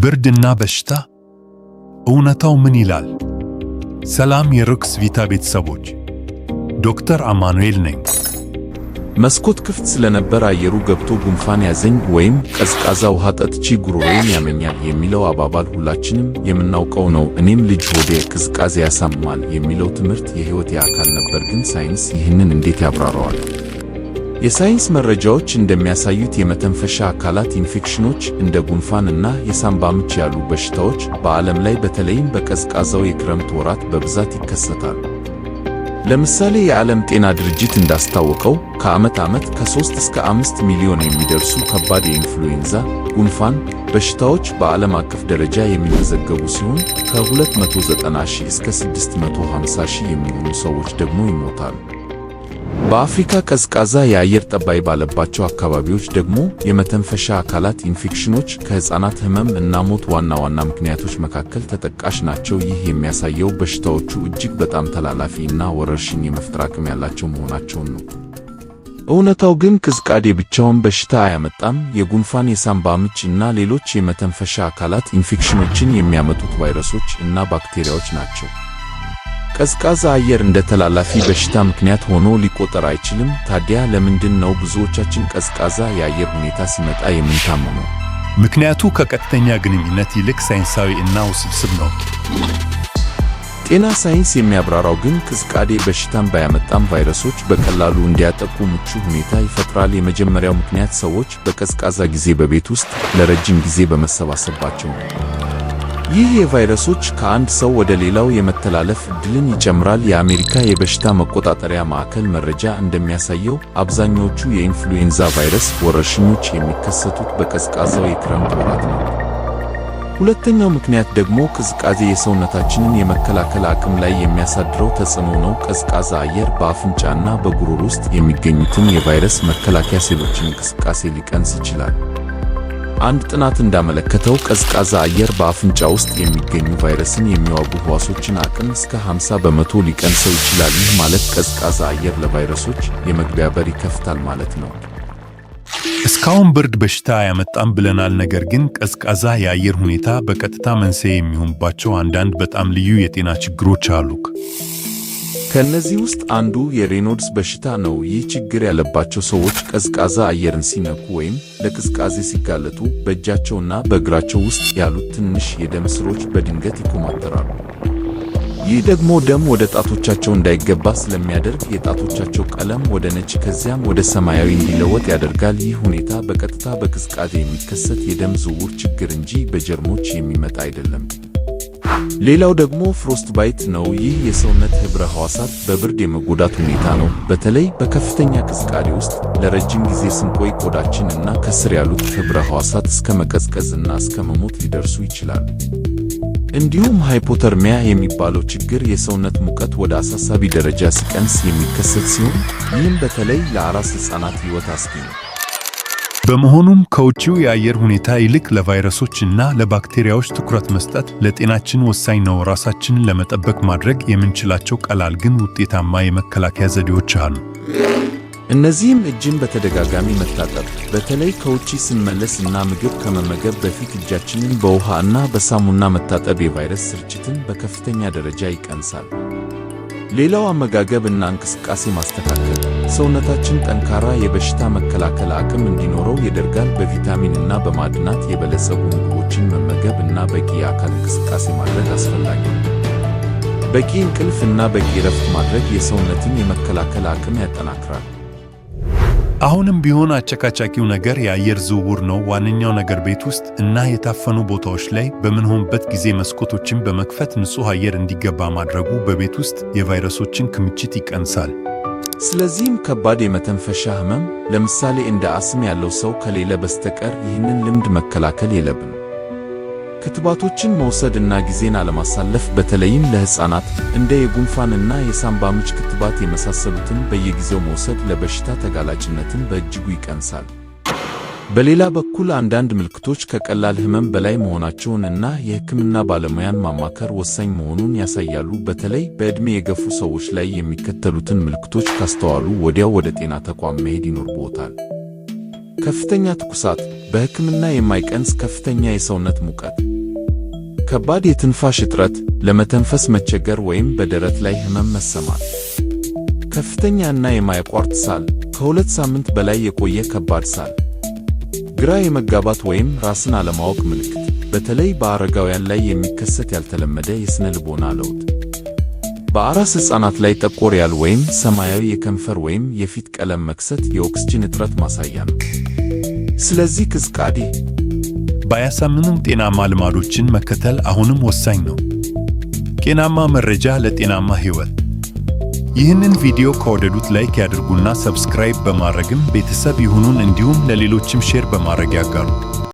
ብርድና በሽታ እውነታው ምን ይላል? ሰላም የሮክስ ቪታ ቤተሰቦች፣ ዶክተር አማኑኤል ነኝ። መስኮት ክፍት ስለነበር አየሩ ገብቶ ጉንፋን ያዘኝ ወይም ቀዝቃዛ ውሃ ጠጥቼ ጉሮሮዬን ያመኛል የሚለው አባባል ሁላችንም የምናውቀው ነው። እኔም ልጅ ሆዴ ቅዝቃዜ ያሳምማል የሚለው ትምህርት የሕይወቴ አካል ነበር። ግን ሳይንስ ይህንን እንዴት ያብራራዋል? የሳይንስ መረጃዎች እንደሚያሳዩት የመተንፈሻ አካላት ኢንፌክሽኖች እንደ ጉንፋን እና የሳንባ ምች ያሉ በሽታዎች በዓለም ላይ በተለይም በቀዝቃዛው የክረምት ወራት በብዛት ይከሰታሉ። ለምሳሌ የዓለም ጤና ድርጅት እንዳስታወቀው ከዓመት ዓመት ከ3 እስከ 5 ሚሊዮን የሚደርሱ ከባድ የኢንፍሉዌንዛ ጉንፋን በሽታዎች በዓለም አቀፍ ደረጃ የሚመዘገቡ ሲሆን ከ290 ሺህ እስከ 650 ሺህ የሚሆኑ ሰዎች ደግሞ ይሞታሉ። በአፍሪካ ቀዝቃዛ የአየር ጠባይ ባለባቸው አካባቢዎች ደግሞ የመተንፈሻ አካላት ኢንፌክሽኖች ከሕፃናት ሕመም እና ሞት ዋና ዋና ምክንያቶች መካከል ተጠቃሽ ናቸው። ይህ የሚያሳየው በሽታዎቹ እጅግ በጣም ተላላፊ እና ወረርሽኝ የመፍጠር አቅም ያላቸው መሆናቸውን ነው። እውነታው ግን ቅዝቃዜ ብቻውን በሽታ አያመጣም። የጉንፋን፣ የሳንባ ምች እና ሌሎች የመተንፈሻ አካላት ኢንፌክሽኖችን የሚያመጡት ቫይረሶች እና ባክቴሪያዎች ናቸው። ቀዝቃዛ አየር እንደ ተላላፊ በሽታ ምክንያት ሆኖ ሊቆጠር አይችልም። ታዲያ ለምንድን ነው ብዙዎቻችን ቀዝቃዛ የአየር ሁኔታ ሲመጣ የምንታመመው? ምክንያቱ ከቀጥተኛ ግንኙነት ይልቅ ሳይንሳዊ እና ውስብስብ ነው። ጤና ሳይንስ የሚያብራራው ግን ቅዝቃዜ በሽታን ባያመጣም ቫይረሶች በቀላሉ እንዲያጠቁ ምቹ ሁኔታ ይፈጥራል። የመጀመሪያው ምክንያት ሰዎች በቀዝቃዛ ጊዜ በቤት ውስጥ ለረጅም ጊዜ በመሰባሰባቸው ነው። ይህ የቫይረሶች ከአንድ ሰው ወደ ሌላው የመተላለፍ ዕድልን ይጨምራል። የአሜሪካ የበሽታ መቆጣጠሪያ ማዕከል መረጃ እንደሚያሳየው አብዛኛዎቹ የኢንፍሉዌንዛ ቫይረስ ወረርሽኞች የሚከሰቱት በቀዝቃዛው የክረምት ወራት ነው። ሁለተኛው ምክንያት ደግሞ ቅዝቃዜ የሰውነታችንን የመከላከል አቅም ላይ የሚያሳድረው ተጽዕኖ ነው። ቀዝቃዛ አየር በአፍንጫና በጉሮሮ ውስጥ የሚገኙትን የቫይረስ መከላከያ ሴሎችን እንቅስቃሴ ሊቀንስ ይችላል። አንድ ጥናት እንዳመለከተው ቀዝቃዛ አየር በአፍንጫ ውስጥ የሚገኙ ቫይረስን የሚዋጉ ህዋሶችን አቅም እስከ 50% ሊቀንሰው ይችላል። ይህ ማለት ቀዝቃዛ አየር ለቫይረሶች የመግቢያ በር ይከፍታል ማለት ነው። እስካሁን ብርድ በሽታ አያመጣም ብለናል። ነገር ግን ቀዝቃዛ የአየር ሁኔታ በቀጥታ መንስኤ የሚሆንባቸው አንዳንድ በጣም ልዩ የጤና ችግሮች አሉ። ከእነዚህ ውስጥ አንዱ የሬኖድስ በሽታ ነው። ይህ ችግር ያለባቸው ሰዎች ቀዝቃዛ አየርን ሲነኩ ወይም ለቅዝቃዜ ሲጋለጡ በእጃቸውና በእግራቸው ውስጥ ያሉት ትንሽ የደም ስሮች በድንገት ይኮማተራሉ። ይህ ደግሞ ደም ወደ ጣቶቻቸው እንዳይገባ ስለሚያደርግ የጣቶቻቸው ቀለም ወደ ነጭ ከዚያም ወደ ሰማያዊ እንዲለወጥ ያደርጋል። ይህ ሁኔታ በቀጥታ በቅዝቃዜ የሚከሰት የደም ዝውውር ችግር እንጂ በጀርሞች የሚመጣ አይደለም። ሌላው ደግሞ frostbite ነው። ይህ የሰውነት ህብረ ሕዋሳት በብርድ የመጎዳት ሁኔታ ነው። በተለይ በከፍተኛ ቅዝቃዜ ውስጥ ለረጅም ጊዜ ስንቆይ ቆዳችን እና ከስር ያሉት ህብረ ሕዋሳት እስከ መቀዝቀዝ እና እስከ መሞት ሊደርሱ ይችላሉ። እንዲሁም hypothermia የሚባለው ችግር የሰውነት ሙቀት ወደ አሳሳቢ ደረጃ ሲቀንስ የሚከሰት ሲሆን ይህም በተለይ ለአራስ ሕፃናት ሕይወት አስጊ ነው። በመሆኑም ከውጪው የአየር ሁኔታ ይልቅ ለቫይረሶች እና ለባክቴሪያዎች ትኩረት መስጠት ለጤናችን ወሳኝ ነው። ራሳችንን ለመጠበቅ ማድረግ የምንችላቸው ቀላል ግን ውጤታማ የመከላከያ ዘዴዎች አሉ። እነዚህም እጅን በተደጋጋሚ መታጠብ፣ በተለይ ከውጪ ስንመለስ እና ምግብ ከመመገብ በፊት እጃችንን በውሃ እና በሳሙና መታጠብ የቫይረስ ስርጭትን በከፍተኛ ደረጃ ይቀንሳል። ሌላው አመጋገብ እና እንቅስቃሴ ማስተካከል ሰውነታችን ጠንካራ የበሽታ መከላከል አቅም እንዲኖረው ያደርጋል። በቪታሚን እና በማዕድናት የበለጸጉ ምግቦችን መመገብ እና በቂ የአካል እንቅስቃሴ ማድረግ አስፈላጊ ነው። በቂ እንቅልፍ እና በቂ እረፍት ማድረግ የሰውነትን የመከላከል አቅም ያጠናክራል። አሁንም ቢሆን አጨቃጫቂው ነገር የአየር ዝውውር ነው። ዋነኛው ነገር ቤት ውስጥ እና የታፈኑ ቦታዎች ላይ በምንሆንበት ጊዜ መስኮቶችን በመክፈት ንጹሕ አየር እንዲገባ ማድረጉ በቤት ውስጥ የቫይረሶችን ክምችት ይቀንሳል። ስለዚህም ከባድ የመተንፈሻ ህመም፣ ለምሳሌ እንደ አስም ያለው ሰው ከሌለ በስተቀር ይህንን ልምድ መከላከል የለብንም። ክትባቶችን መውሰድ እና ጊዜን አለማሳለፍ በተለይም ለሕፃናት እንደ የጉንፋንና የሳንባ ምች ክትባት የመሳሰሉትን በየጊዜው መውሰድ ለበሽታ ተጋላጭነትን በእጅጉ ይቀንሳል። በሌላ በኩል አንዳንድ ምልክቶች ከቀላል ህመም በላይ መሆናቸውን እና የሕክምና ባለሙያን ማማከር ወሳኝ መሆኑን ያሳያሉ። በተለይ በዕድሜ የገፉ ሰዎች ላይ የሚከተሉትን ምልክቶች ካስተዋሉ ወዲያው ወደ ጤና ተቋም መሄድ ይኖርብዎታል። ከፍተኛ ትኩሳት፣ በሕክምና የማይቀንስ ከፍተኛ የሰውነት ሙቀት፣ ከባድ የትንፋሽ እጥረት፣ ለመተንፈስ መቸገር ወይም በደረት ላይ ህመም መሰማት። ከፍተኛ እና የማያቋርጥ ሳል፣ ከ2 ሳምንት በላይ የቆየ ከባድ ሳል። ግራ የመጋባት ወይም ራስን አለማወቅ ምልክት፣ በተለይ በአረጋውያን ላይ የሚከሰት ያልተለመደ የስነ ልቦና ለውጥ። በአራስ ሕፃናት ላይ ጠቆር ያለ ወይም ሰማያዊ የከንፈር ወይም የፊት ቀለም መከሰት የኦክስጂን እጥረት ማሳያ ነው። ስለዚህ ቅዝቃዜ ባያሳምንም ጤናማ ልማዶችን መከተል አሁንም ወሳኝ ነው። ጤናማ መረጃ ለጤናማ ሕይወት። ይህንን ቪዲዮ ከወደዱት like ያድርጉና subscribe በማድረግም ቤተሰብ ይሁኑን። እንዲሁም ለሌሎችም share በማድረግ ያጋሩ።